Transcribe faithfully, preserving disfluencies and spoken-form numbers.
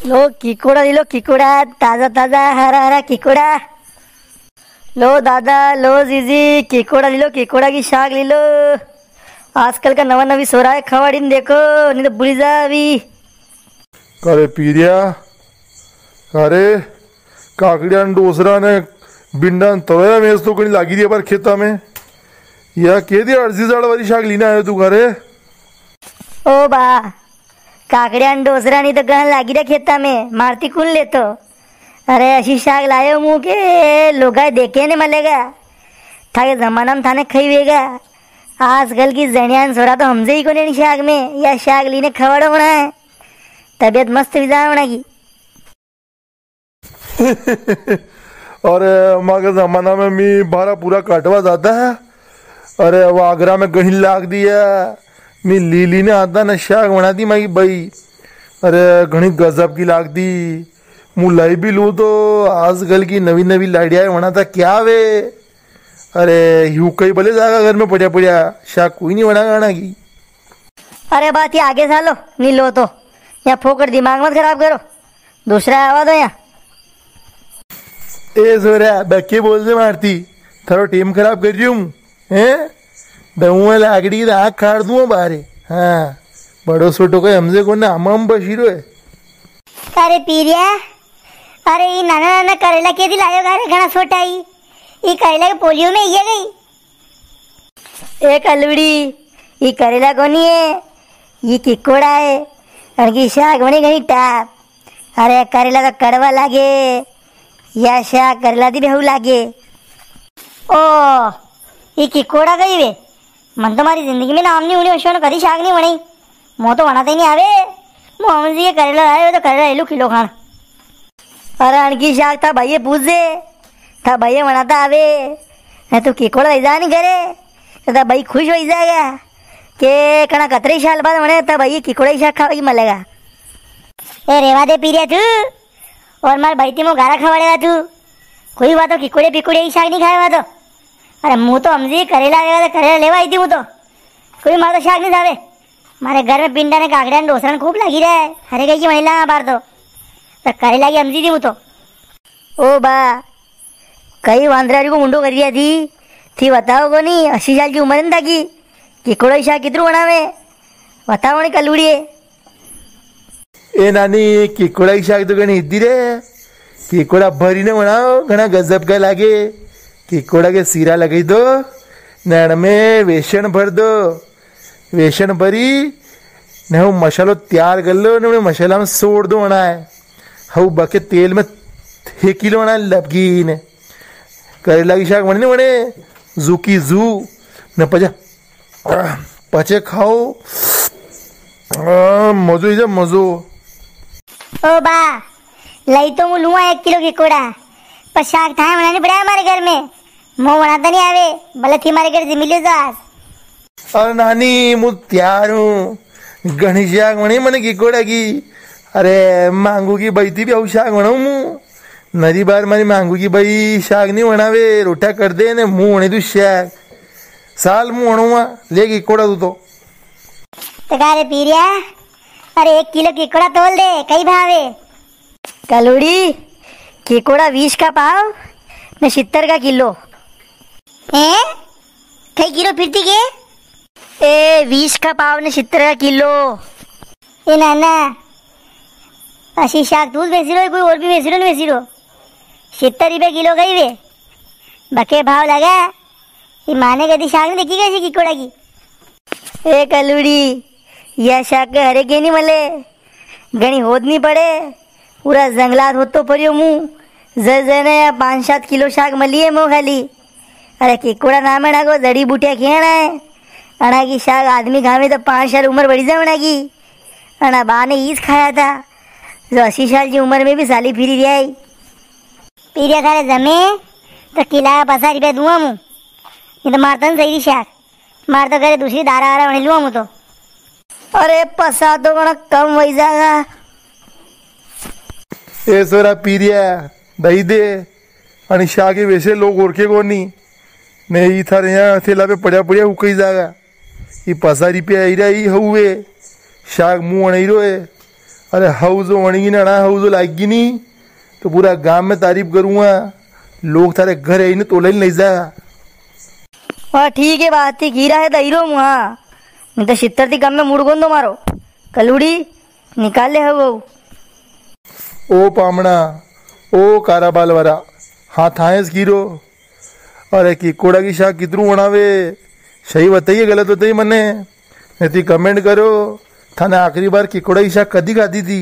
लो किकोड़ा ली लो, किकोड़ा, ताजा ताजा हरा हरा किकोड़ा। लो दादा, लो जीजी, किकोड़ा ली लो, किकोड़ा की शाक ली लो। आजकल का नवा नवी सोरा है, खवाड़ी ने देखो, नी तो भूली जावी। अरे पीरिया, अरे काकड़िया ने डोसरा ने बिंडा ने तरोया में तो कहीं लागी री है पर खेता में। या के दी अर्जी जाड़ वाली शाक लीने आयो तू घरे? ओ बा, काकड़िया ने डोसरा नी तो गहन लागी रे खेता में, मारती कुण लेतो? अरे अशी शाक लायो मूं के लोगाय देखे ने मलेगा। थाके जमाना में थाने खाई वेगा। आजकल की जणिया ने सोरा तो हमजे ही कोने नी शाक में, या शाक लीने खवाड़ो होना है। तबीयत मस्त विजा होना की। अरे, माके जमाना में मी बारा पूरा काटवा जाता है। अरे, वो आगरा में घणी लाग दी है। मी ली ली ने आता ने शाक बना दी माकी बई। अरे, घणी गजब की लाग दी। मूं लाई भी लूं तो आजकल की नवी नवी लाड़िया वणाता क्या वे? अरे, यू कई भले जागा घर में पड़िया पड़िया, शाक कोई नी वणागा वणा की। अरे बा, थी आगे सालो, नी लो तो। या फोकट दिमाग मत खराब करो। दूसरा आवा दो या। ए सोरा, बक्के बोल दे मारती। थारो टेम खराब कर रियो हूँ, हैं? दऊँ लाकड़ी की आँख काड़ दूँ बारे। हाँ, बड़ो छोटो कोई हमसे कोने, हम, हम बशीरो है। अरे पीरिया, अरे ई नाना नाना करेला के दी लायो घरे, घणा छोटा ई। ई करेला के पोलियो में ये गई। ए कलुड़ी, ई करेला कोनी है, ई किकोड़ा है। अणकी शाक बने घणी टाप। अरे करेला तो कड़वा लागे, या शाक करेला दी बेहू लागे। ओ, ई किकोड़ा कई वे? मन तो मारी जिंदगी में नाम नी हुणी, अशो कदी शाक नी बणी। मो तो वणाता ही नी आवे। मो हमजी के करेला लायो तो करेला ले लूं किलो खाण। अरे अणकी शाक था भाई पूछ दे, था भाई वणाता आवे। ने तू किकोड़ा लई जा नी घरे, तो था भाई खुश होई जाएगा के कणा कतरे साल बाद वणे था भाई किकोड़ा की शाक खावा की मलेगा। ए रेवा दे पीरिया तू, और मार भाई ती मो गारा खवाड़ेगा तू। कोई बात हो, किकोड़े पिकोड़े की शाक नी खाएगा तो। अरे मूं तो हमजी करेला आवेगा तो करेला लेवा आई थी मूं तो। कोई मारे तो शाक नी जावे। मारे घर में बिंडा ने काकड़िया ने डोसरा ने खूब लागी रे। हरे गई की महिला बार तो। तो करेला की हमजी थी मूं तो। ओ बा, कई वांदरा को मुंडो कर रिया थी। थी बताओ कोनी, अस्सी साल की उम्र है ना थाकी। किकोड़ा की शाक कितरू बनावे? बताओ नी कलुड़िए। ए नानी, किकोड़ा की शाक तो घणी हिद्दी रे। किकोड़ा भरी ने बनाओ, घणा गजब का लागे। किकोड़ा के सीरा लगाई दो, ने अणमें वेसण भर दो। वेसण भरी ने हऊ मसालो तैयार कर लो, ने उणे मसाला में सोड़ दो अणाए। हऊ बके तेल में हेकी लो अणाए लपकी ने। करेला की शाक बने ने बने, जू की जू, ने पचा पचे खाओ। आ, मजो ही जा, मजो। ओ बा, लई तो मूं लूंआ एक किलो किकोड़ा, पर शाक थाए वणानी पड़े मारे घर में। मो वणाता नी आवे, भले थी मारे घर जिमी लियो जास। अरे नानी, मूं तैयार हूँ। घणी शाक वणी मने किकोड़ा की। अरे, मांगू की बई ती भी हऊ शाक वणाऊं मूं। नरी बार मारी मांगू की बई शाक नी वणावे, रोटा कर दे ने मूं वणे दू शाक। साल मूं वणूंगा, ले किकोड़ा तू तो। तो का रे पीरिया, अरे एक किलो किकोड़ा तोल दे, कई भावे? कलुड़ी, किकोड़ा वीस का पाव ने सित्तर का किलो। हैं? कई किलो फिरती के? ए, वीस का पाव ने सित्तर का किलो। ए नाना, असी शाक तू बेची रो, कोई और भी बेची रो, नी बेची रो? सित्तर रुपया किलो कई वे, बके भाव लगा। ये माने कदी शाक नी देखी कैसी किकोड़ा की। ए कलुड़ी, या शाक के हरे के नी मले, घणी होद नी पड़े, पूरा जंगलात होतो फरियो मूं, जय जय ने या पाँच सात किलो शाक मली है मो खाली। अरे किकोड़ा नाम है ना को जड़ी बूटिया खेणा है, अणा की शाक आदमी खावे तो पाँच साल उम्र बढ़ी जावे अणा की। अणा बा ने ईज खाया था, जो अस्सी साल की उम्र में भी साली फिरी रिया है। पीरिया थारे जमे तो किला का पसा रुपया दूंगा मूं, नी तो मारता नी सही री शाक। मार तो करे दूसरी दारा आरा वणी लूं मूं तो। अरे पसा तो घणा कम वई जागा। ए सोरा पीरिया, दई दे। अणी शाक के वैसे लोग ओरखे कोनी। ने ई थारे यां थेला पे पड़्या पड़्या हुकई जागा। ई पसा रुपया आई रा, ई हऊ है। शाक मूं अणई रो है। अरे हऊ जो वणगी ना, हऊ जो लागी नी, तो पूरा गांव में तारीफ करूंगा। लोग थारे घर आई ने तोले ले जा। वाह, ठीक है, बात ही कीरा है दायरो मुआ। मैं तो छित्तर थी कम में मूड कोन दो मारो। कलूड़ी, निकाल ले हऊ। ओ पामणा, ओ कारा बाल वारा, हाँ थाएस कीरो। अरे किकोड़ा की शाक कितरू बनावे, सही बताइए, गलत बताइए मने, नहीं कमेंट करो। थाने आखिरी बार किकोड़ा की शाक कदी खादी थी?